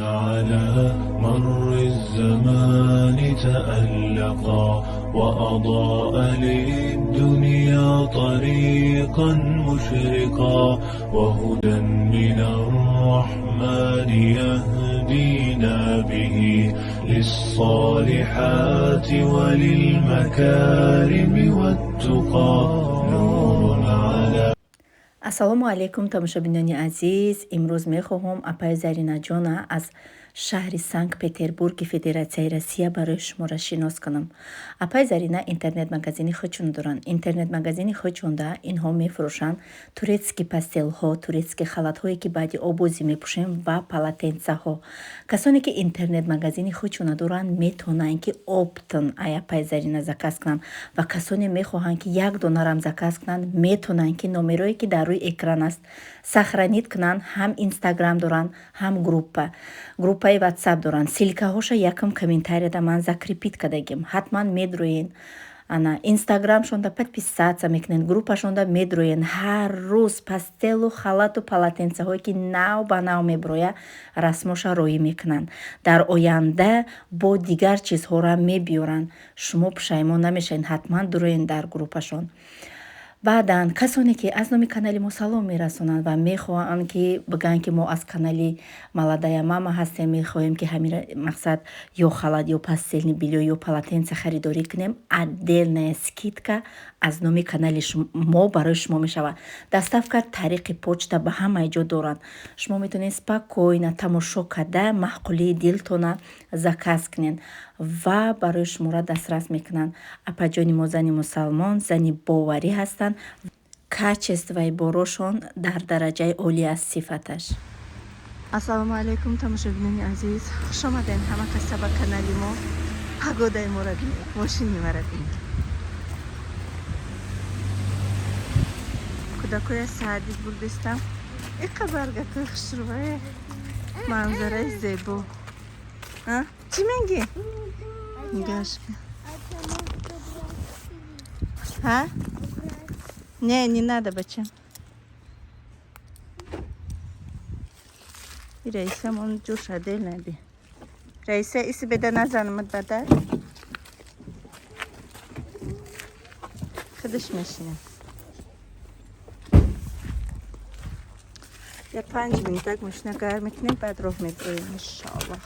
على مر الزمان تألقا وأضاء للدنيا طريقا مشرقا وهدى من الرحمن يهدينا به للصالحات وللمكارم والتقى نور على. Ассалому алайкум, тамошобинони азиз. Имрӯз мехоҳам апаи Заринаҷона аз шаҳри Санкт Петербурги Федератсияи Россия барои шуморо шинос кунам. Апаи Зарина интернет-магазини худшон доранд. Интернет-магазини худшонда инҳо мефурӯшанд турецкий постельҳо, турецкий халатҳое, ки баъди обозӣ мепӯшем, ва полотенцаҳо. Касоне ки интернет-магазини худшона доранд, метавонанд, ки оптом ай апаи Зарина заказ кунанд, ва касоне мехоҳанд, ки як донарам заказ кунанд, метавонанд, ки номерое, ки дар рӯи экран аст, сохранить кунанд. Ҳам Инстаграм доранд, ҳам группаи Ватсап доранд. Ссылкаҳоша якум комментарияда ман закрепить кардагим, ҳатман медроен. Ана Инстаграмшонда подписаться мекунед, группашонда медроен. Ҳар рӯз постелу халату полотенцаҳое, ки нав ба нав меброя, расмоша роӣ мекунанд. Дар оянда бо дигар чизҳоро мебиёранд, шумо пушаймон намешавед. Ҳатман дуроен дар группашон. Баъдан касоне ки аз номи канали мо салом мерасонанд ва мехоҳанд, ки бигӯянд, ки мо аз канали Молодая мама ҳастем, мехоҳем, ки ҳамин мақсад ё халат, ё постельный бельё, ё полотенца харидорӣ кунем, отдельная скидка аз номи канали мо барои шумо мешавад. Доставка тариқи почта ба ҳамаи ҷо доранд. Шумо метавонед спокойно тамошо карда, маъқулии дилтона заказ кунед ва барои шуморо дастрас мекунанд. Апаҷони мо зани мусалмон, зани боварӣ ҳастанд. Качествои борошон дар дараҷаи олӣ аст, сифаташ. Ассалому алайкум, тамошобинони азиз, хушомадем ҳама каса ба канали мо. Погодаи моро бинед, мошини мара бинед. Кӯдакоя садик бурдистам. Иқа баргакои хушрӯвае, манзараи зебо. Чӣ менги? Нигаш. Ҳа, не, не надо, бачам. Раисамон ҷош отдельно би. Раиса, иси беда назанамад бадар. Худаш мешинам. Я 5 минутак мошина гарм мекунем, баъд роҳ меброем, иншоаллоҳ.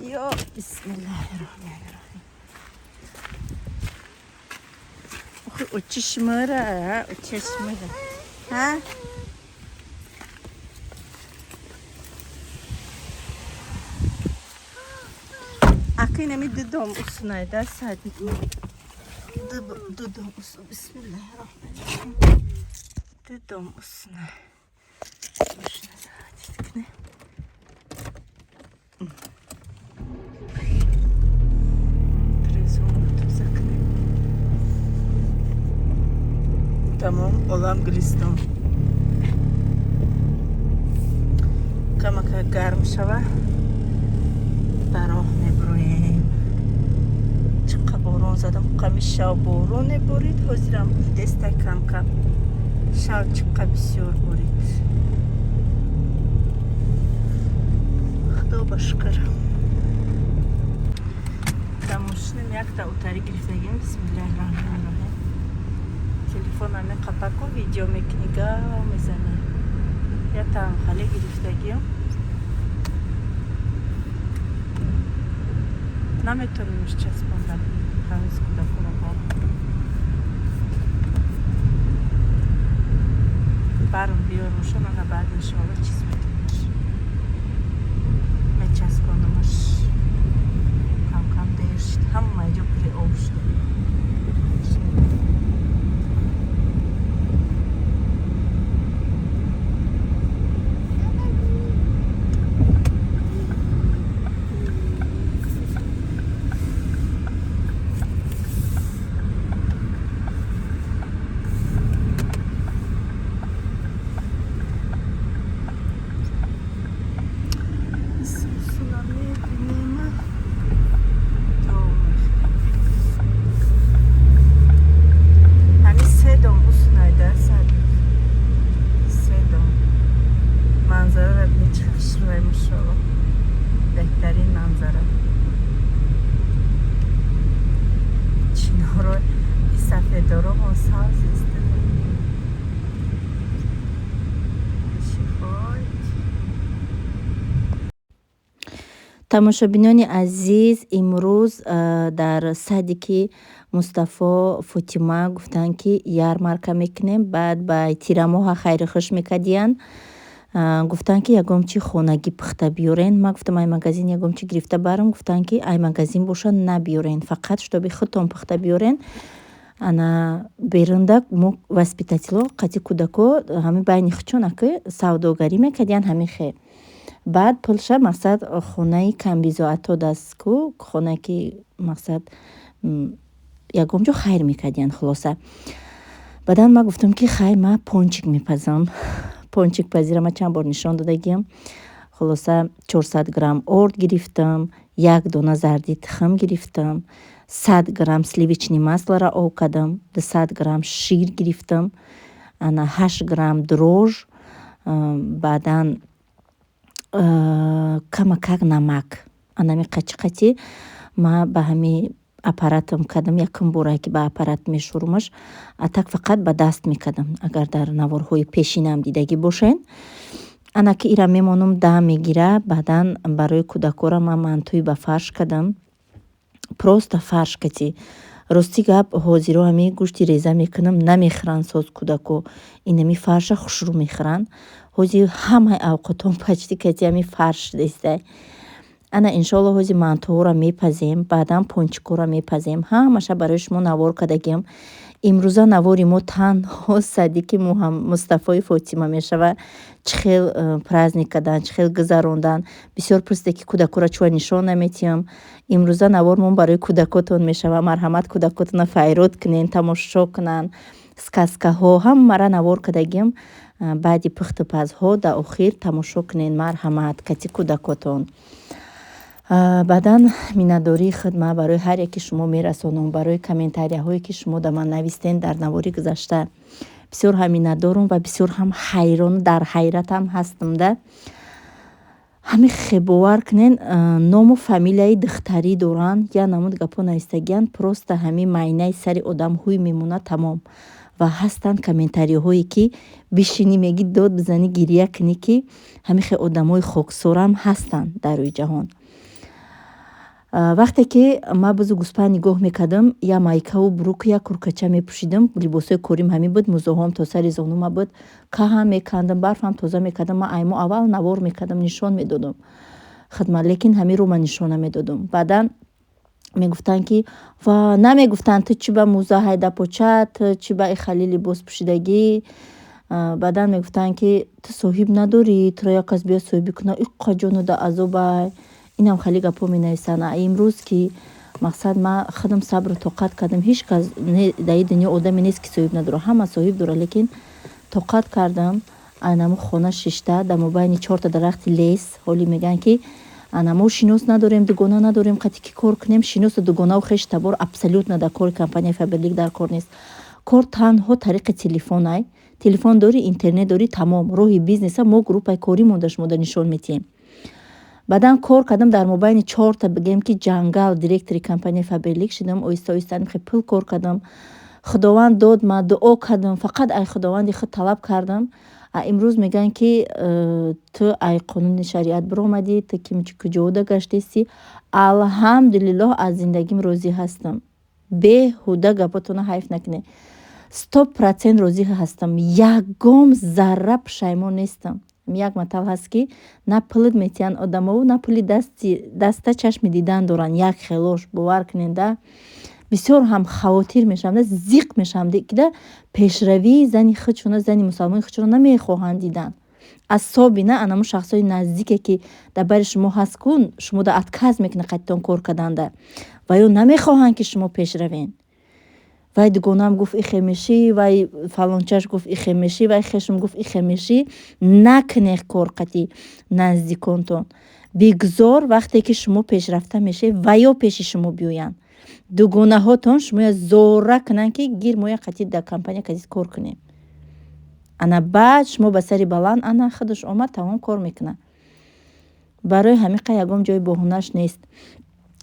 Ё бисмиллаҳи роҳмани роҳим. Охи, очишмара, очишмара. Ҳа? Акинами дудом усунайда садик. Дудом усу. Бисмиллаҳи роҳмани роҳим. Дудом усунай. Мошина заводить кунем. Трезону тоза кунем. Тамом, олам гулистон. Камака гарм шава, ба роҳ меброем. Чиқа борон задам, қами шав бороне борид, ҳозирам буридеста кам-кам. Шав чиқа бисёр борид. Худо ба шукр. Дар мошинам якта утарӣ гирифтагим. Бисмиллаҳи роҳмани роҳим. Телефонам меқапаку, видео мекунӣ, гав мезанӣ. Я танхале гирифтагим. Наметонемш часпонда. Ҳанӯз кӯдакоро барм биёрмушон, ана баъд иншоалло чиз мекунемш. Мечаспонамаш. Кам-кам дер шуд. Ҳамаи ҷо пури об шуда. Исусуна мебинема. То мехӯрем. Тамошобинони азиз, имрӯз дар садики Мустафо, Фотима гуфтанд, ки ярмарка мекунем. Баъд ба тирамоҳа хайру хуш мекардиянд. Гуфтанд, ки ягон чи хонагӣ пухта биёрен. Ман гуфтам, ай магазин ягон чи гирифта барам. Гуфтанд, ки ай магазин боша, набиёрен, фақат чтобы худтон пухта биёрен. Ана берунда мо воспитатело қати кӯдако ҳамин байни худшон аки савдогарӣ мекардиянд ҳамин хел. Баъд пулша, мақсад, хонаи камбизоато даст ку, хонае ки, мақсад, ягон ҷо хайр мекардиянд. Хулоса, баъдан ман гуфтам, ки хай, ман пончик мепазам. Пончик пазира ман чанд бор нишон додагиам. Хулоса, 400 грамм орд гирифтам, як дона зарди тухм гирифтам, 100 грамм сливочный маслоро об кардам, 200 грамм шир гирифтам, ана 8 грамм дрожжи, баъдан камакак намак. Анами қачи қати ма ба ҳами аппаратам кардам. Якум боре, ки ба аппарат мешӯрумаш, а так фақат ба даст мекардам, агар дар наворҳои пешинам дидагӣ бошед. Ана ки ира мемонам, дам мегира. Баъдан барои кӯдакора ман мантуи ба фарш кардам, просто фарш кати. Рости гап, ҳозиро ҳами гӯшти реза мекунам, намехӯранд соз кӯдако. Инами фарша хушрӯ мехӯранд. Ҳозир ҳамаи авқотон почти кати ҳами фарш дестай. Ана, иншоалло, ҳозир мантуҳоро мепазем, баъдан пончикҳоро мепазем. Ҳамаша барои шумо навор кардагиам. Имрӯза навори мо танҳо садики Мустафои Фотима мешавад, чӣ хел праздник кардан, чӣ хел гузарондан. Бисёр пурсиде, ки кӯдакҳоро чӯя нишон наметиҳам. Имрӯза навормон барои кӯдакотон мешавад. Марҳамат, кӯдакотонро файрод кунен, тамошо кунанд. Сказкаҳо ҳамаро навор кардагиам. Баъди пухту пазҳо дар охир тамошо кунен, марҳамат, кати кӯдакотон. Баъдан миннатдории худ ман барои ҳар яке шумо мерасонам, барои комментарияҳое, ки шумо да ман навистен дар навори гузашта. Бисёр ҳам миннатдорум ва бисёр ҳам ҳайрон, дар ҳайратам ҳастам да. Ҳамин хе бовар кунен, ному фамилияи духтарӣ доранд, як намуд гапҳо навистагиянд, просто ҳамин майнаи сари одам ҳуй мемонад, тамом. Ва ҳастанд комментариҳое, ки бишинӣ, мегӣ, дод бизанӣ, гиря кунӣ, ки ҳамин хел одамои хоксорам ҳастанд дар рӯи ҷаҳон. Вақте ки ман бузу гӯспанд нигоҳ мекардам, як майкаву бруку, як куркача мепӯшидам, либосҳои корим ҳамин буд, мӯзоҳоам то сари зонума буд, каҳам мекандам, барфам тоза мекардам. Ман аймо аввал навор мекардам, нишон медодам хидмат, лекин ҳаминро ман нишон намедодам. Баъдан мегуфтанд, ки ва намегуфтанд, ту чӣ ба мӯза ҳайдапоча, ту чӣ ба ихали либос пӯшидагӣ. Баъдан мегуфтанд, ки ту соҳиб надорӣ, туро як кас биёд соҳибӣ кунад, иққа ҷону да азобай. Инам хеле гапҳо менависанд. А имрӯз ки, мақсад, ман худам сабру тоқат кардам, ҳеҷ кас дар ин дунё одаме нест, ки соҳиб надорад, ҳама соҳиб дорад, лекин тоқат кардам. Анамо хона шишта, дар мобайни чорта дарахти лес. Ҳолӣ мегӯянд, ки ана мо шинос надорем, дугона надорем, қати ки кор кунем. Шиносу дугонаву хешу табор абсолютно дар кори компанияи Фаберлик дар кор нест. Кор танҳо тариқи телефон. Ай телефон дорӣ, интернет дорӣ, тамом. Роҳи бизнеса мо группаи корӣ монда, шумода нишон медиҳем. Баъдан кор кардам дар мобайни чорта, бигем ки, ҷангал, директори компанияи Фаберлик шудам. Оҳиста оҳиста хе пул кор кардам, Худованд дод, ман дуо кардам, фақат ай Худованди худ талаб кардам. А имрӯз мегӯянд, ки ту ай қонуни шариат биромадӣ, ту кимчи, куҷода гаштесӣ. Алҳамдулиллоҳ, аз зиндагим розӣ ҳастам. Беҳуда гапотона ҳайф накунед, 100% розӣ ҳастам, ягон зарра пушаймон нестам. Як матал ҳаст, ки на пулат метиҳанд одамову, на пули даста чашми дидан доранд, як хелош. Бовар кунед да, бисёр ҳам хавотир мешавам да, зиқ мешавам, ки да пешравии зани худшона, зани мусалмони худшона намехоҳанд дидан. Асобина анамо шахсҳои наздике, ки дар бари шумо ҳаст ку, шумо да отказ мекунад қаттон кор карданда ва ё намехоҳанд, ки шумо пешравен. Вай дугонаам гуфт, ихе мешӣ, вай фалончаш гуфт, ихе мешӣ, вай хешум гуфт, ихе мешӣ. Накунех кор қати наздиконтон. Бигзор вақте ки шумо пешрафта мешавед, ва ё пеши шумо биёянд. Дугонаҳотон шумоя зора кунанд, ки гир, моя қати дар компания кати кор кунем. Ана баъд шумо ба сари баланд, ана худаш омад, тамом, кор мекунад. Барои ҳамин қа ягон ҷои боҳунаш нест.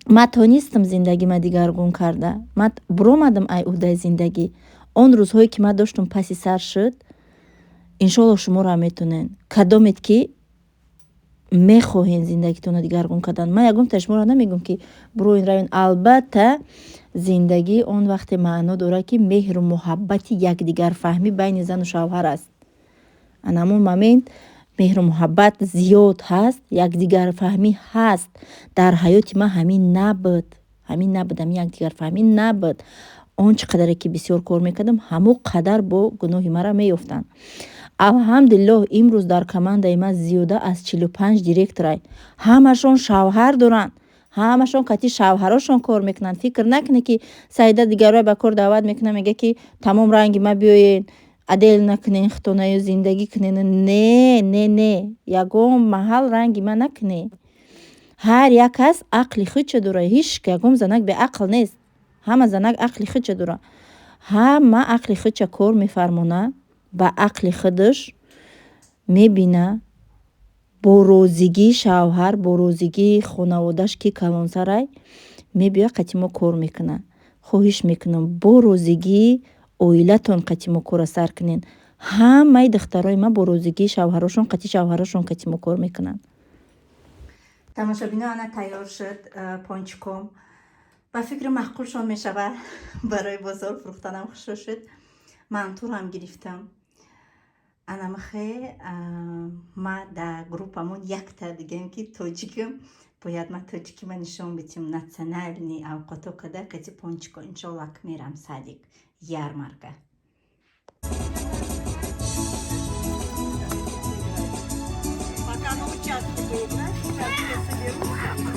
Ман тонистам зиндагима дигаргун карда, ман буромадам ай уҳдаи зиндагӣ. Он рӯзҳое, ки ман доштум, паси сар шуд. Иншоалло, шуморо метонед, кадомед ки. Мехоҳен зиндагитонро дигаргун кардан, ман ягон шуморо намегӯм, ки буроин, равен. Албатта, зиндагӣ он вақте маъно дорад, ки меҳру муҳаббати якдигарфаҳмӣ байни зану шавҳар аст. Ана ҳамон момент меҳру муҳаббат зиёд ҳаст, якдигарфаҳмӣ ҳаст. Дар ҳаёти ман ҳамин набуд, ҳамин набуд, ҳамин якдигарфаҳмӣ набуд. Он чӣ қадаре ки бисёр кор мекардам, ҳамон қадар бо гуноҳи маро меёфтанд. Алҳамдулиллоҳ, имрӯз дар командаи ман зиёда аз 45 директорай, ҳамашон шавҳар доранд, ҳамашон кати шавҳарошон кор мекунанд. Фикр накунед, ки Саида дигарро ба кор даъват мекунад, мега, ки тамом ранги ма биёед, адел накунен, хитонаю зиндагӣ кунен. Не, не, не, ягон маҳал ранги ма накунед. Ҳар як кас ақли худша дорад. Ҳеч ягон занак беақл нест, ҳама занак ақли худша дорад, ҳама ақли худша кор мефармонад, ба ақли худаш мебина, бо розигии шавҳар, бо розигии хонаводааш, ки калонсарай, мебиёяд, қати мо кор мекунад. Хоҳиш мекунам, бо розигии оилатон қати мо корра сар кунед. Ҳамаи духтарои ман бо розигии шавҳарошон, қати шавҳарошон қати мо кор мекунанд. Тамошобино, ана тайёр шуд пончиком. Ба фикри маъқулшон мешавад, барои бозор фурӯхтанам хушро шуд. Мантурам гирифтам. Анамахе ма дар группамон якта дигем, ки тоҷикам, бояд ма тоҷикима нишон бидим. Национальный авқото када кати пончико. Иншоллах, мерам садик, ярмарка. Пока на участке поиграть, сейчас все соберутся.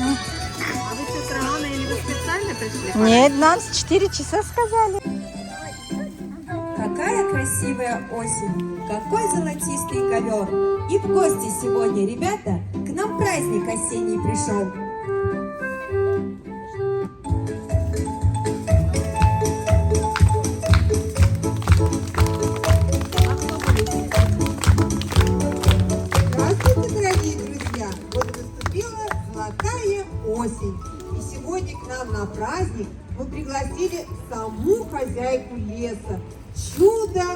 А вы что, рано или вы специально пришли? Нет, нам с 4 часа сказали. Какая красивая осень, какой золотистый ковер. И в гости сегодня, ребята, к нам праздник осенний пришел. Здравствуйте, дорогие друзья! Вот наступила золотая осень. И сегодня к нам на праздник мы пригласили саму хозяйку леса. Чудо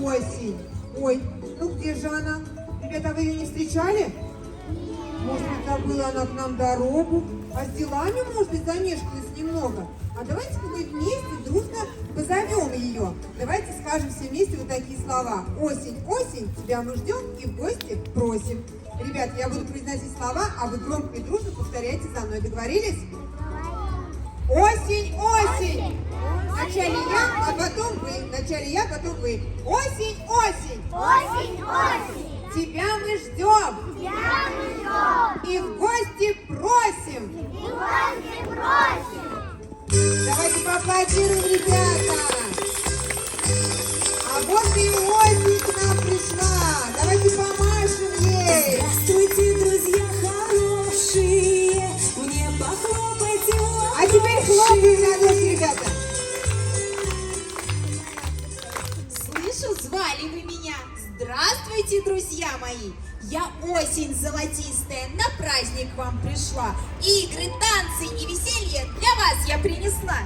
осень! Ой, ну где же она? Ребята, вы ее не встречали? Может быть, забыла она к нам дорогу? А с делами, может быть, замешкалась немного? А давайте мы вместе дружно позовем ее. Давайте скажем все вместе вот такие слова. Осень, осень, тебя мы ждем и в гости просим. Ребят, я буду произносить слова, а вы громко и дружно повторяйте за мной. Договорились? Осень, осень! Вначале я, а потом вы. Вначале я, потом вы. Осень, осень! Осень, осень! Тебя мы ждем Тебя мы ждем и в гости просим. И гости просим! Давайте поаплодируем, ребята! А вот и осень к нам пришла. Давайте помашем ей. Здравствуйте, друзья хорошие, мне похлопайте в А теперь хлопаем в ладоши, ребята. Слышу, звали вы меня. Здравствуйте, друзья мои! Я осень золотистая, на праздник к вам пришла. Игры, танцы и веселье для вас я принесла.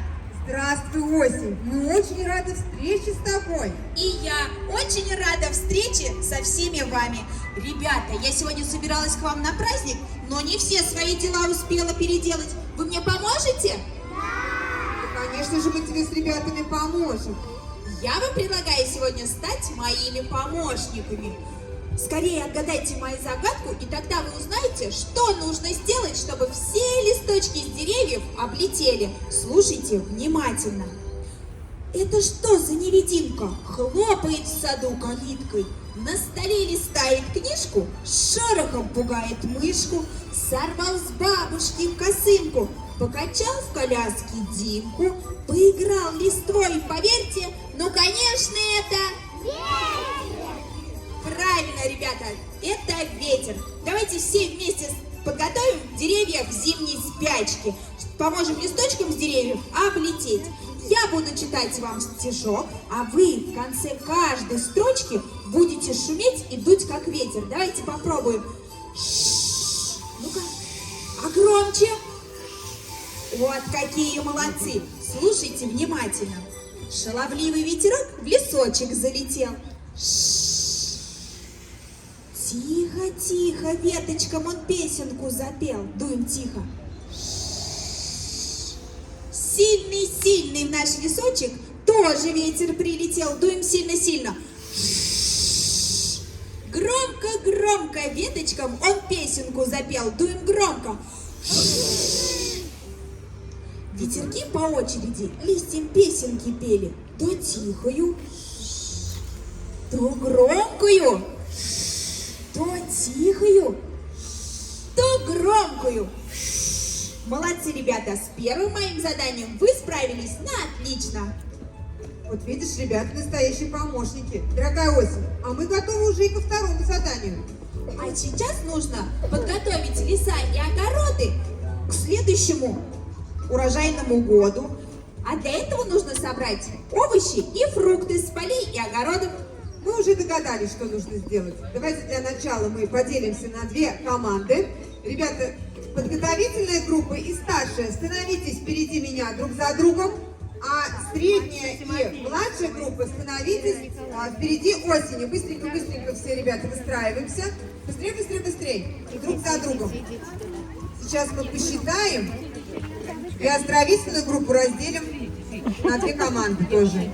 Здравствуй, осень. Мы очень рады встрече с тобой. И я очень рада встрече со всеми вами. Ребята, я сегодня собиралась к вам на праздник, но не все свои дела успела переделать. Вы мне поможете? Да, конечно же, мы тебе с ребятами поможем. Я вам предлагаю сегодня стать моими помощниками. Скорее отгадайте мою загадку, и тогда вы узнаете, что нужно сделать, чтобы все листочки с деревьев облетели. Слушайте внимательно. Это что за невидимка? Хлопает в саду калиткой, на столе листает книжку, шорохом пугает мышку, сорвал с бабушки косынку, покачал в коляске Димку, поиграл листвой, поверьте, ну, конечно, это... Правильно, ребята, это ветер. Давайте все вместе подготовим деревья к зимней спячке. Поможем листочкам с деревьев облететь. Я буду читать вам стишок, а вы в конце каждой строчки будете шуметь и дуть, как ветер. Давайте попробуем. Ну-ка, а громче. Вот какие молодцы. Слушайте внимательно. Шаловливый ветерок в лесочек залетел. Тихо-тихо веточкам он песенку запел. Дуем тихо. Сильный-сильный в наш лесочек тоже ветер прилетел. Дуем сильно-сильно. Громко-громко веточкам он песенку запел. Дуем громко. Ветерки по очереди листьям песенки пели. То тихую, то громкую, то тихую, то громкую. Молодцы, ребята, с первым моим заданием вы справились на отлично. Вот видишь, ребята, настоящие помощники. Дорогая осень, а мы готовы уже и ко второму заданию. А сейчас нужно подготовить леса и огороды к следующему урожайному году. А для этого нужно собрать овощи и фрукты с полей и огородов. Мы уже догадались, что нужно сделать. Давайте для начала мы поделимся на две команды. Ребята, подготовительная группа и старшая, становитесь впереди меня друг за другом. А средняя и младшая группа становитесь впереди осени. Быстренько-быстренько все ребята выстраиваемся. Быстрее, быстрее, быстрее. Друг за другом. Сейчас мы посчитаем. И оздоровительную группу разделим на две команды тоже.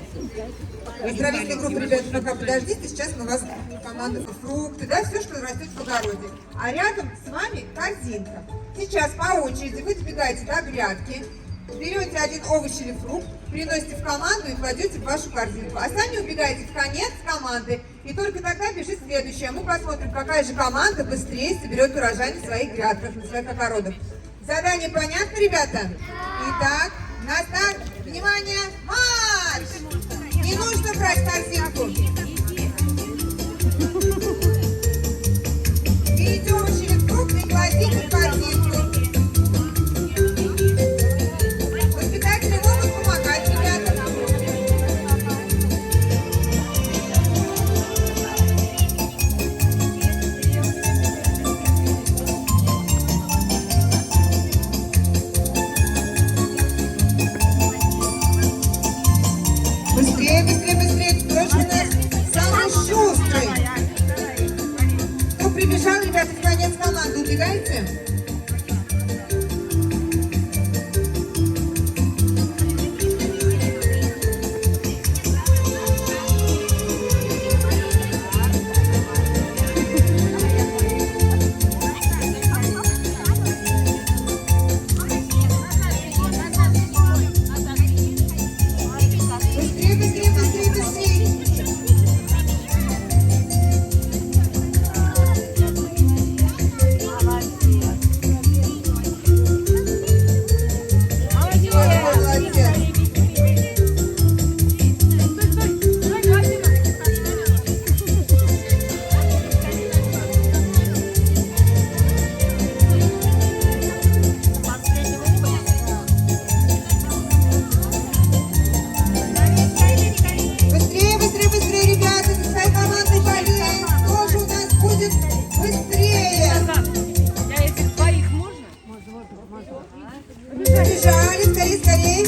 Оздоровительную группу, ребята, пока подождите. Сейчас мы вас команду фрукты, да, все, что растет в огороде. А рядом с вами корзинка. Сейчас по очереди вы добегаете до грядки, берете один овощ или фрукт, приносите в команду и кладете в вашу корзинку. А сами убегаете в конец команды. И только тогда бежит следующая. Мы посмотрим, какая же команда быстрее соберет урожай на своих грядках, на своих огородах. Задание понятно, ребята? Итак, на старт, внимание, марш! Не нужно брать корзинку. Берите овощи или фрукты и кладите в корзинку. Воспитатели могут помогать ребятам. Быстрее, быстрее, быстрее. Кто же у нас самый шустрый? Кто прибежал, ребята, в конец команды, убегайте. Быстрее, быстрее, быстрее, быстрее. Молодец. Быстрее, быстрее, быстрее, ребята, за своей командой болеем. Кто же у нас будет быстрее? Я этих двоих можно? Побежали, скорее, скорее.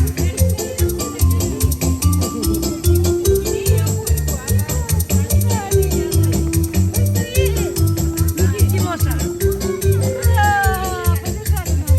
Беги, Тимоша. Ура! Побежали назад.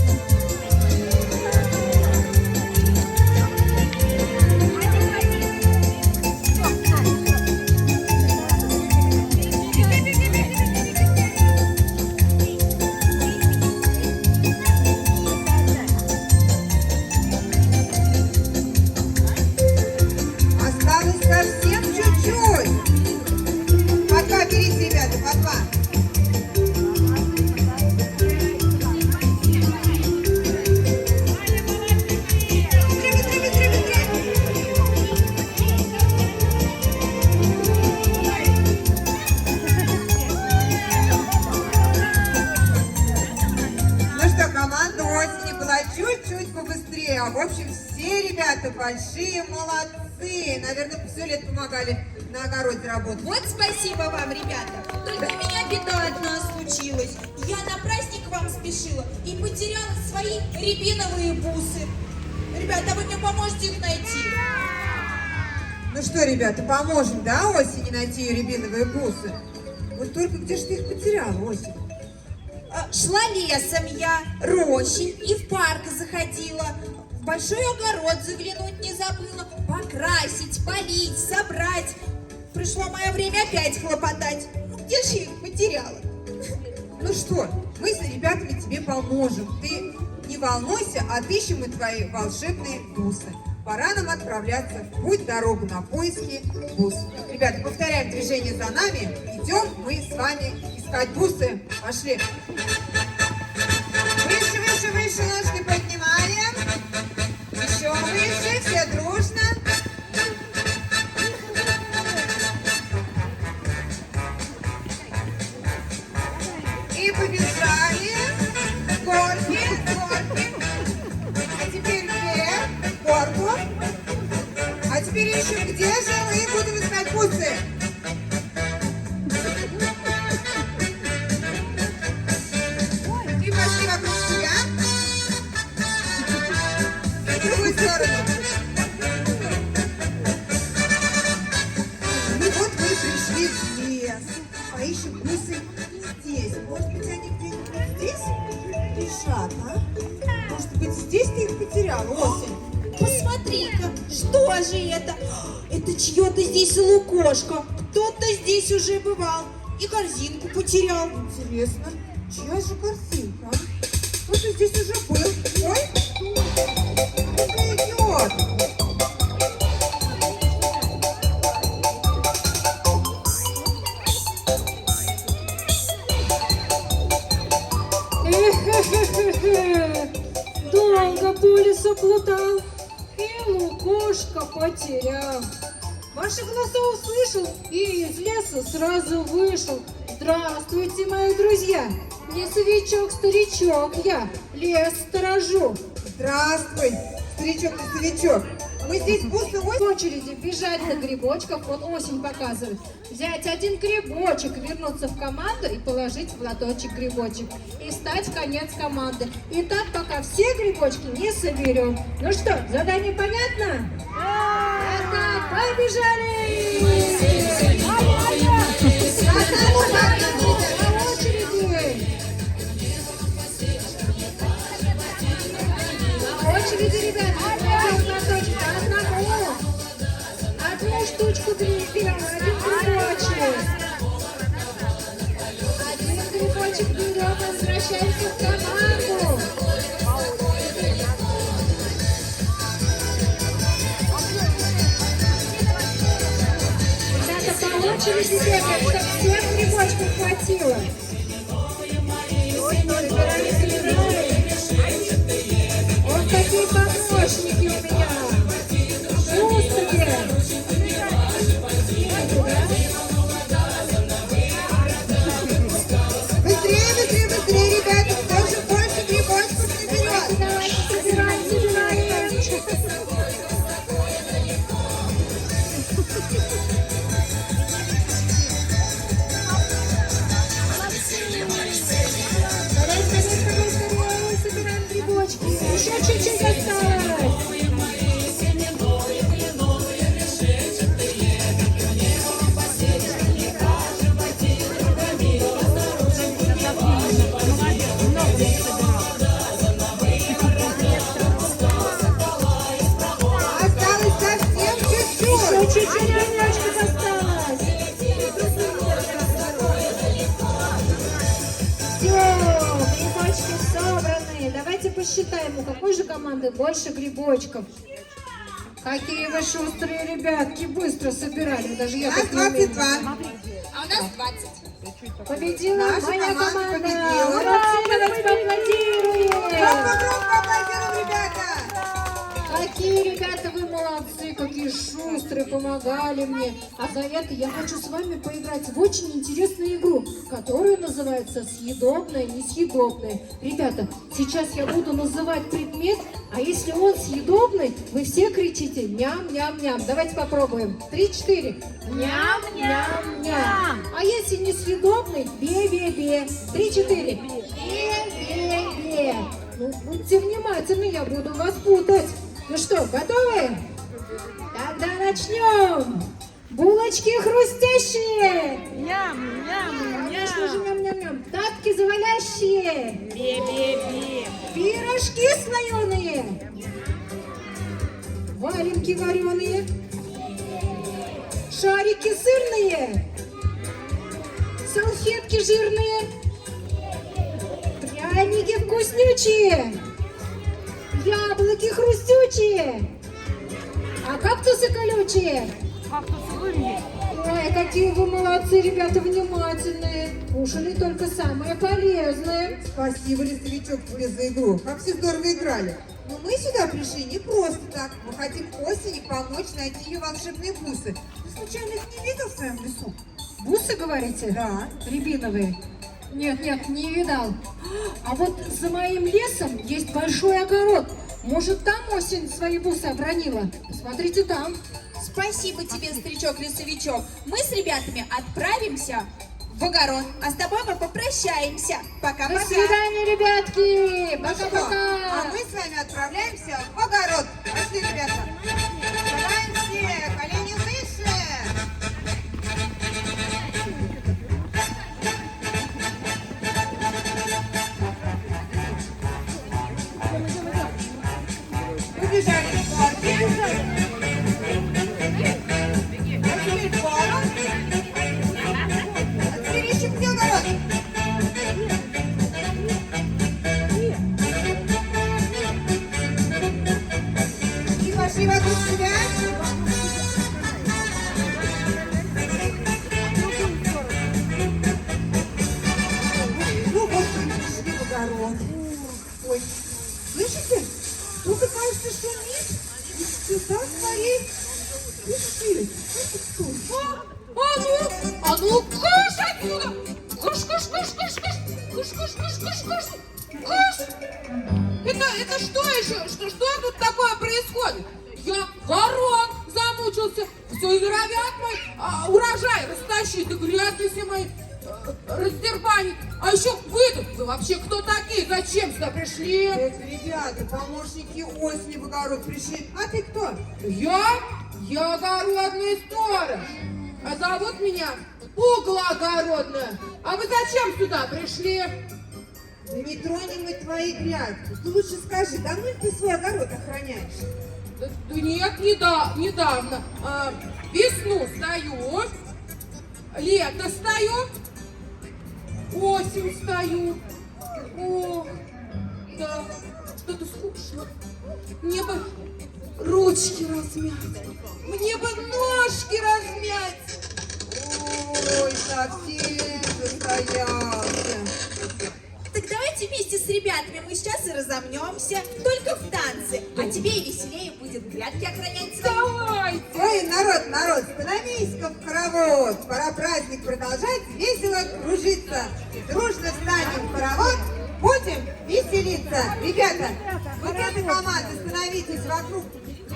Осталось совсем чуть-чуть. По два берите, ребята, по два. Быстрее, быстрее, быстрее, быстрее. Ну что, команда осени была чуть-чуть побыстрее. А в общем, все ребята большие молодцы. Наверное, все лето помогали на огороде работать. Вот спасибо вам, ребята. Только у меня беда одна случилась. Я на праздник к вам спешила и потеряла свои рябиновые бусы. Ребята, вы мне поможете их найти? Ну что, ребята, поможем, да, осени найти ее рябиновые бусы? Вот только где же ты их потеряла, осень? Шла лесом я, рощей, и в парк заходила. В большой огород заглянуть не забыла. Покрасить, полить, собрать. Пришло мое время опять хлопотать. Ну где же я их потеряла? Ну что, мы с ребятами тебе поможем. Ты не волнуйся, отыщем мы твои волшебные бусы. Пора нам отправляться в путь, дорогу на поиски бус. Ребята, повторяем движение за нами. Идем мы с вами искать бусы. Пошли. Выше, выше, выше ножки поднимаем. Еще выше, все дружно. И побежали. Горки, горки. А теперь вверх, горку. А теперь ищем, где же мы будем искать бусы. И пошли вокруг себя. И в другую сторону. Ну вот мы пришли в лес. Поищем бусы здесь. Может быть, они где-нибудь здесь лежат, а? Может быть, здесь ты их потерял, осень? Посмотри-ка, что же это? Это чье-то здесь лукошко. Кто-то здесь уже бывал и корзинку потерял. Интересно, чья же корзинка? А? Кто-то здесь уже был. Ой, кто идет? Эхе-хе-хе-хе. Долго по лесу плутал и лукошко потерял. Ваши голоса услышал и из леса сразу вышел. Здравствуйте, мои друзья! Лесовичок, старичок я, лес сторожу. Здравствуй, старичок-лесовичок. Мы здесь бусы В очереди бежать на грибочках, вот осень показывает. Взять один грибочек, вернуться в команду и положить в лоточек грибочек. И встать в конец команды. И так, пока все грибочки не соберем. Ну что, задание понятно? Да! Побежали! По очереди! По очереди, ребят! Лоточек одному! Одну штучку берем, один грибочек. Один грибочек берем, возвращаемся в команду. Ребята, по очереди бегаем, чтобы всем грибочков хватило. Собираем, собираем. Вот такие помощники у меня. Шустрые. Быстрее, быстрее, быстрее, ребята, кто же больше грибочков наберет? Давайте, собираем, собираем. Скорее, скорее, скорее, скорее, собираем грибочки. Еще чуть-чуть осталось. Осталось совсем чуть-чуть. Еще чуть-чуть грибочков осталось. Все, грибочки собраны. Давайте посчитаем, у какой же команды больше грибочков. Какие вы шустрые ребятки, быстро собирали. Даже я У нас так не умею. 22. А у нас 20. Победила Наша моя команда команда. победила. Молодцы, давайте поаплодируем. Громко-громко аплодируем, ребята! Какие ребята вы молодцы, какие шустрые, помогали мне. А за это я хочу с вами поиграть в очень интересную игру, которая называется «Съедобное, несъедобное». Ребята, сейчас я буду называть предмет, а если он съедобный, вы все кричите «ням-ням-ням». Давайте попробуем. 3-4. Ням-ням-ням. А если несъедобный, бе-бе-бе. 3-4. Бе-бе-бе. Ну, будьте внимательны, я буду вас путать. Ну что, готовы? Тогда начнем! Булочки хрустящие! Ням, ням, Конечно же, ням-ням-ням! Тапки завалящие! Бе-бе-бе. Пирожки слоеные! Валенки вареные! Шарики сырные! Салфетки жирные! Пряники вкуснючие! Яблоки хрустючие! А кактусы колючие! Кактусы вымели. Ой, какие вы молодцы, ребята, внимательные! Кушали только самое полезное. Спасибо, лесовичок, тебе за игру. Как все здорово играли. Но мы сюда пришли не просто так. Мы хотим осени помочь найти ее волшебные бусы. Ты случайно их не видел в своем лесу? Бусы, говорите? Да. Рябиновые? Нет, нет, не видал. А вот за моим лесом есть большой огород. Может, там осень свои бусы обронила? Посмотрите там. Спасибо тебе, старичок-лесовичок. Мы с ребятами отправимся в огород, а с тобой мы попрощаемся. До Пока-пока. свидания, ребятки! Ну что, Пока-пока! а мы с вами отправляемся в огород. Пошли, ребята. Вставаем все, колени выше. Побежали в парке. А теперь пару. А теперь ищем, где огород. И пошли вокруг себя. Ну вот мы и пришли в огород. Ой, слышите? Кто-то, кажется, шумит. И сюда скорее спешит. Это кто? А ну, кыш отсюда! Кыш, кыш, кыш, кыш, кыш! Кыш, кыш, кыш, кыш, кыш! Кыш! Это что еще? Что тут такое происходит? Я ворон замучился. Все и норовят мой урожай растащить, и грядки все мои раздербанить. А еще вы тут, вы вообще кто такие? Зачем сюда пришли? Это ребята, помощники осени в огород пришли. А ты кто? Я? Я огородный сторож. А зовут меня Пугало огородная. А вы зачем сюда пришли? Да не тронем мы твои грядки. Ты лучше скажи, давно ли ты свой огород охраняешь? Да нет, недавно. Весну стою, лето стою, осень стою. Ох, да, что-то скучно. Мне бы ручки размять, мне бы ножки размять. Ой, совсем застоялся. Так давайте вместе с ребятами мы сейчас и разомнемся, только в танце. А тебе и веселее будет грядки охранять свои. Давайте! Ой, народ, народ, становись-ка в хоровод. Пора праздник продолжать, весело кружиться. Дружно встанем в хоровод, будем веселиться. Ребята, вот эта команда, становитесь вокруг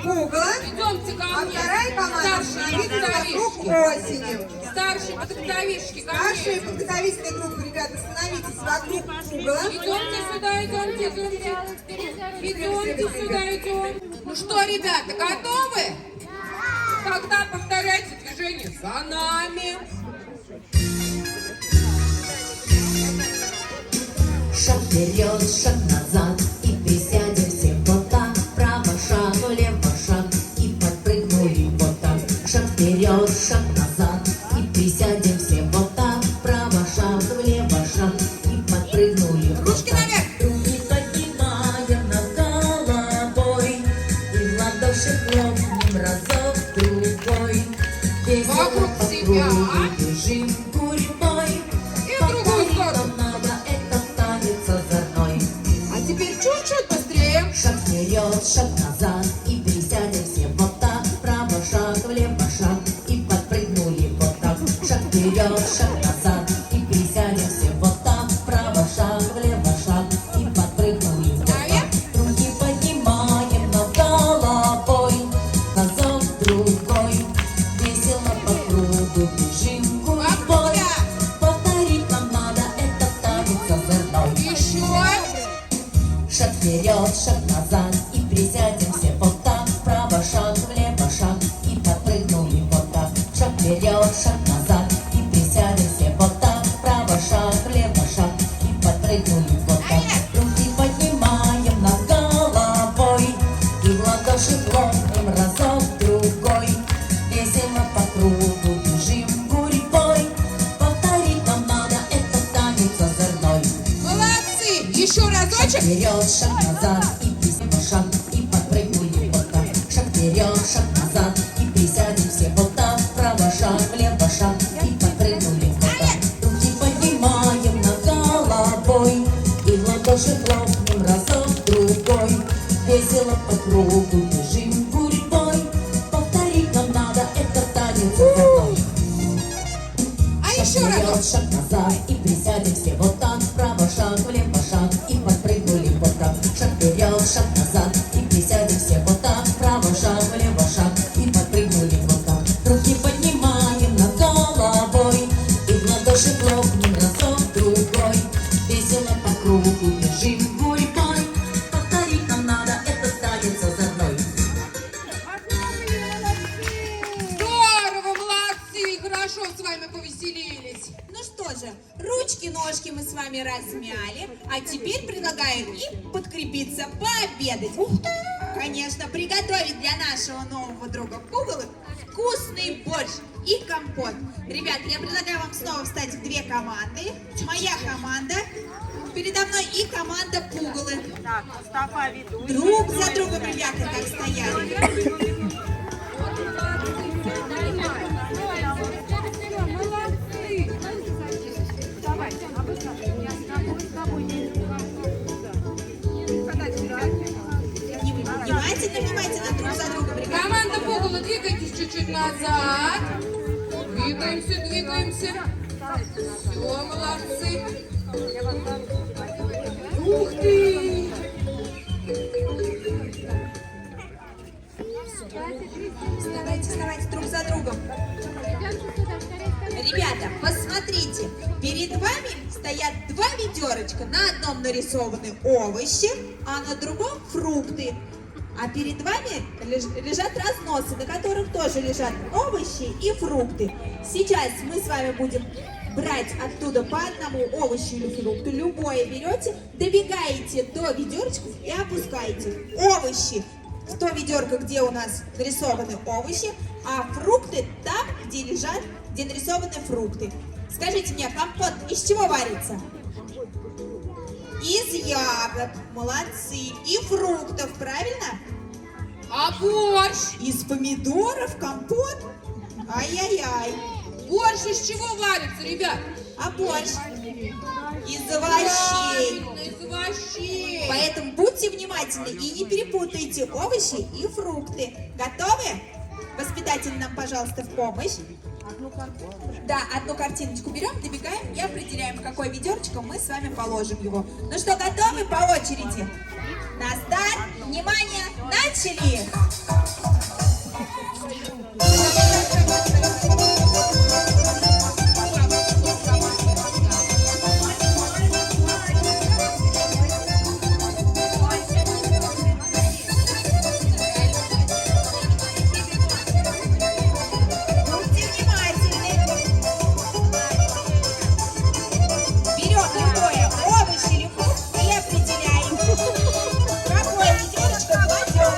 угла, Идемте ко а мне. вторая команда Старшие становитесь вокруг подготовишки. осени. Старшие подготовишки ко мне. Старшие подготовительные группы, ребята, становитесь вокруг угла. Идемте сюда, идемте, идемте. Идемте сюда, идем. Ну что, ребята, готовы? Тогда повторяйте движение за нами. Шаг вперед, шаг назад, и присядем все вот так. Право шаг, влево шаг, и подпрыгнули вот так. Шаг вперед, шаг назад, и присядем все вот так. Право шаг, влево шаг, и подпрыгнули вот Ручки так. наверх. Руки поднимаем над головой, и в ладоши хлопнем разок другой. Весело Вокруг по себя. кругу бежим гурьбой. И в другую Повторить сторону. нам надо этот танец озорной. А теперь чуть-чуть быстрее. Шаг вперед, шаг назад, и присядем все вот так. Право шаг, влево шаг, и подпрыгнули вот так. Шаг вперед, шаг назад, и присядем все вот так. Право шаг, влево шаг, и подпрыгнули вот так. Наверх. Руки поднимаем над головой, разок другой. Весело по кругу бежим Вокруг гурьбой. себя. Повторить нам надо этот танец озорной. Еще. Шаг вперед, шаг назад, и присядем все вот так. вперед, шаг назад и присядем шаг, и подпрыгнули вот так. Шаг вперед, шаг назад и присядем все вот так. Вправо шаг, влево шаг и подпрыгнули вот так. Руки поднимаем над головой и в ладоши хлопнем разок другой. Весело по кругу бежим гурьбой. Повторить нам надо этот танец озорной. А Шаг еще разок. вперед, шаг назад и присядем все вот так. Вправо шаг, влево шаг и подпрыгнули вот так. Шаг вперед, шаг назад и присядем все вот так. Вправо шаг, влево шаг и подпрыгнули вот так. Руки поднимаем над головой и в ладоши хлопнем разок другой. Весело по кругу бежим гурьбой. Повторить нам надо этот танец озорной. Здорово, молодцы! Хорошо с вами повеселились. Ну что же, ручки, ножки мы с вами размяли, а теперь предлагаю им подкрепиться, пообедать. Ух ты! Конечно, приготовить для нашего нового друга Пугалы вкусный борщ и компот. Ребят, я предлагаю вам снова встать в две команды. Моя команда передо мной и команда Пугалы. Так, Мустафа ведущий. Друг за другом, ребята, так стояли. Внимательно, внимательно друг за другом, ребята. Команда Пугала, двигайтесь чуть-чуть назад. Двигаемся, двигаемся. Все, молодцы. Ух ты! Вставайте, вставайте друг за другом. Ребята, посмотрите, перед вами стоят два ведерочка. На одном нарисованы овощи, а на другом фрукты. А перед вами лежат разносы, на которых тоже лежат овощи и фрукты. Сейчас мы с вами будем брать оттуда по одному овощу или фрукту. Любое берете, добегаете до ведерочков и опускаете. Овощи в то ведерко, где у нас нарисованы овощи, а фрукты там, где лежат, где нарисованы фрукты. Скажите мне, компот из чего варится? Из ягод, молодцы, и фруктов, правильно? А борщ? Из помидоров компот? Ай-яй-яй. Борщ из чего варится, ребят? А борщ? Из овощей. Правильно, из овощей. Поэтому будьте внимательны и не перепутайте овощи и фрукты. Готовы? Воспитатель нам, пожалуйста, в помощь. Да, одну картиночку берем, добегаем и определяем, в какое ведерочко мы с вами положим его. Ну что, готовы по очереди? На старт, внимание, начали! Будьте внимательны. Берем любое овощ или фрукт и определяем, какое ведерочко кладем.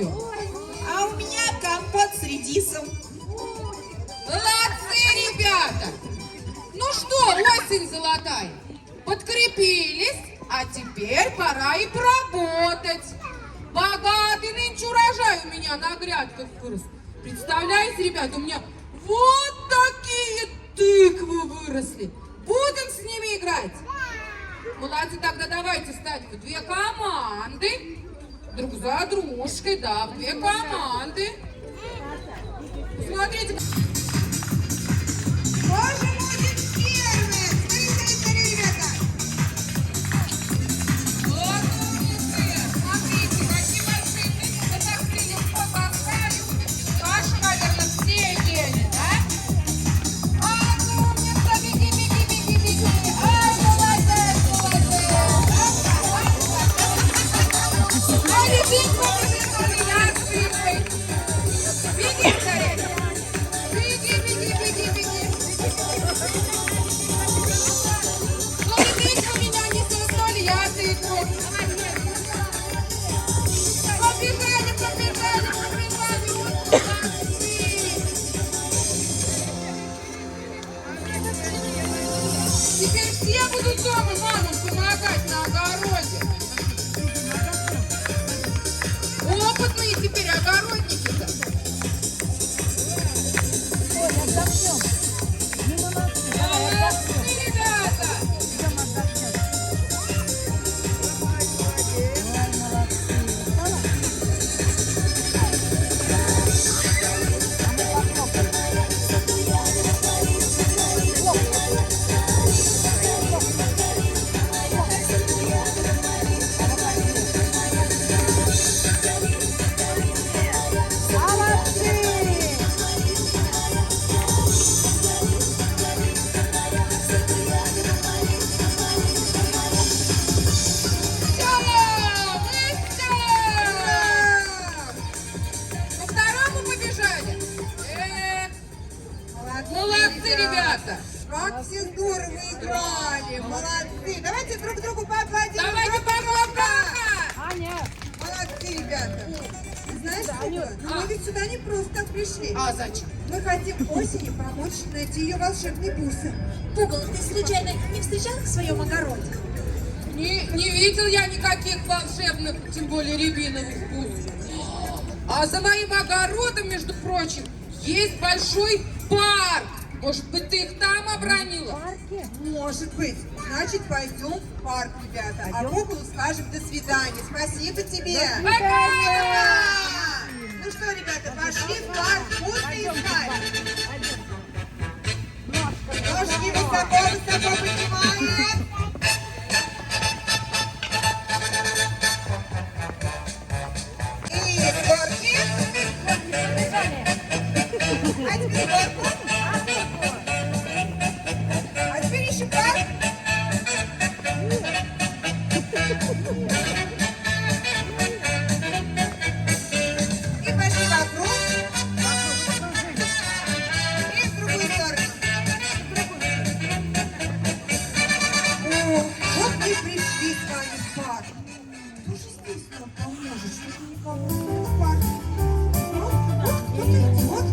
лошадью. А у меня компот с редисом. Молодцы, ребята! Ну что, осень золотая, подкрепились, а теперь пора и поработать. Богатый нынче урожай у меня на грядках вырос. Представляете, ребята, у меня вот такие тыквы выросли. Будем с ними играть? Молодцы, тогда давайте стать в две команды. Друг за дружкой, да, в две команды. Смотрите. Кто же будет первым? Скорее, скорее, скорее, ребята! Вот умницы! Смотрите, какие большие тыквы. Да так все легко таскали. Кашу, наверное, все ели, да? А, умница, беги, беги, беги, беги. Ай, молодец, молодец. А тыкву побежали, я с тыквой. Беги скорее. Беги, беги, беги, беги. Ну и тыкву меня не соснули, я тыкву. Побежали, побежали, побежали. Вот молодцы. Теперь все будут дома мамам помогать на огороде. Опытные теперь огородники-то. Молодцы, ребята! Молодцы! Все! Быстро! По второму побежали? Эх, Молодцы, молодцы, ребята! Как все здорово играли! Молодцы! Давайте друг другу поаплодируем! Давайте Громко-громко! пока! Молодцы, ребята! Ты знаешь, Пугало, ну мы ведь сюда не просто так пришли. А зачем? Мы хотим осени помочь найти ее волшебные бусы. Пугало, ты случайно не встречал их в своем огороде? Не видел я никаких волшебных, тем более рябиновых бус. А за моим огородом, между прочим, есть большой парк. Может быть, ты их там обронила? Может быть. Значит, пойдем в парк, ребята. А Пугалу скажем до свидания. Спасибо тебе. Пока! Ну что, ребята, пошли в парк бусы искать. Ножки высоко-высоко поднимаем. И с горки. А теперь горку. А теперь еще парк. И пошли вокруг. И в другую сторону. О, вот мы и пришли с вами в парк. Кто же здесь нам поможет? Что-то никого нет в парке. Ну, вот кто-то идет.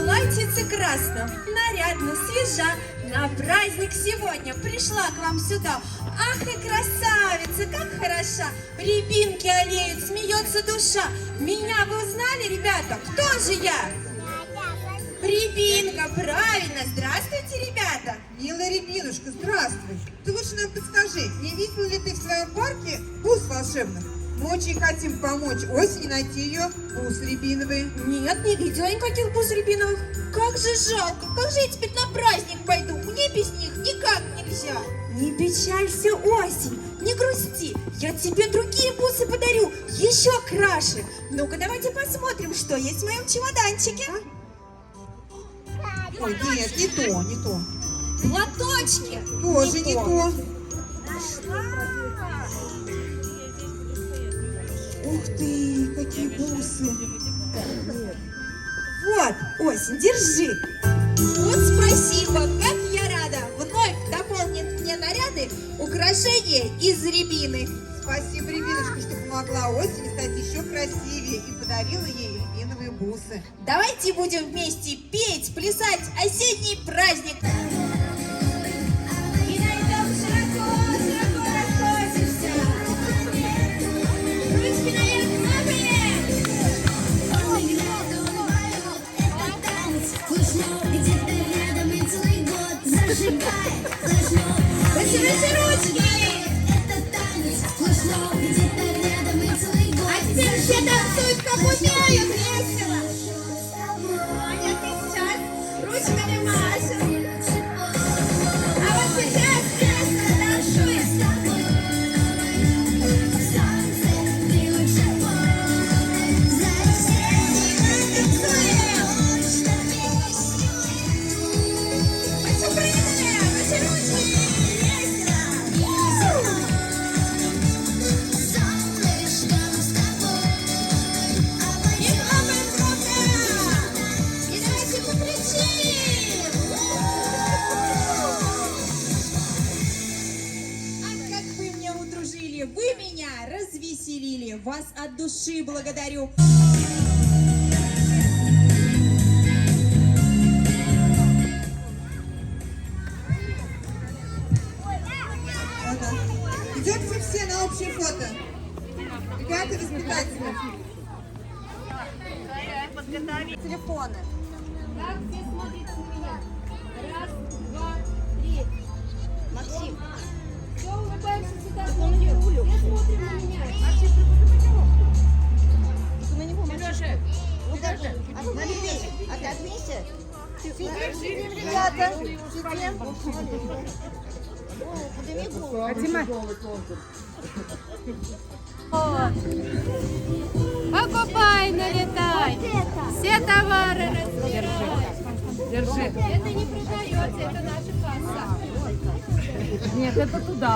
Платьице красном, нарядно, свежа. На праздник сегодня пришла к вам сюда. Ах и красавица, как хороша! Рябинки олеют, смеется душа. Меня вы узнали, ребята? Кто же я? Рябинка, правильно! Здравствуйте, ребята! Милая Рябинушка, здравствуй. Ты лучше нам подскажи, не видела ли ты в своем парке бус волшебных? Мы очень хотим помочь осени найти ее бусы рябиновые. Нет, не видела никаких бус рябиновых. Как же жалко, как же я теперь на праздник пойду? Мне без них никак нельзя. Не печалься, осень, не грусти. Я тебе другие бусы подарю, еще краше. Ну-ка, давайте посмотрим, что есть в моем чемоданчике. Ой, нет, не то, не то. Платочки. Тоже не то. Нашла. Ух ты, какие бусы. Вот, осень, держи. Вот спасибо, как я рада. Вновь дополнит мне наряды украшения из рябины. Спасибо, Рябиночка, что помогла осени стать еще красивее и подарила ей рябиновые бусы. Давайте будем вместе петь, плясать осенний праздник. И найдем широко, широко расходимся. Ручки наверх, хлопаем. Он играет, он поет, это танец. Флешмоб где-то рядом и целый год зажигает флешмоб. Выше, выше ручки. Это танец, флешмоб где-то рядом и целый год. А теперь все танцуют, как умеют, весело. Аня, ты сейчас ручками машешь. А вот сейчас весело танцуем. Солнце, ты лучше пой. Танцуем. Выше прыгаем, выше ручки. Весело. Солнышком с тобой. И хлопаем громко. И давайте покричим. А как вы меня удружили, вы меня развеселили. Вас от души благодарю. Ага. Идемте все на общее фото. Ребята, воспитатели. Телефоны. Так, все смотрите на меня. Раз, два, три. Максим. Все, улыбаемся сюда, смотрим. Все смотрим на меня. На него, Сережа. Отодвинься. Сидим, сидим, ребята. Сидим. Голову, подними голову. Покупай, налетай. Все товары разбирай. Держи. Это не продается, это наша касса. Нет, это туда.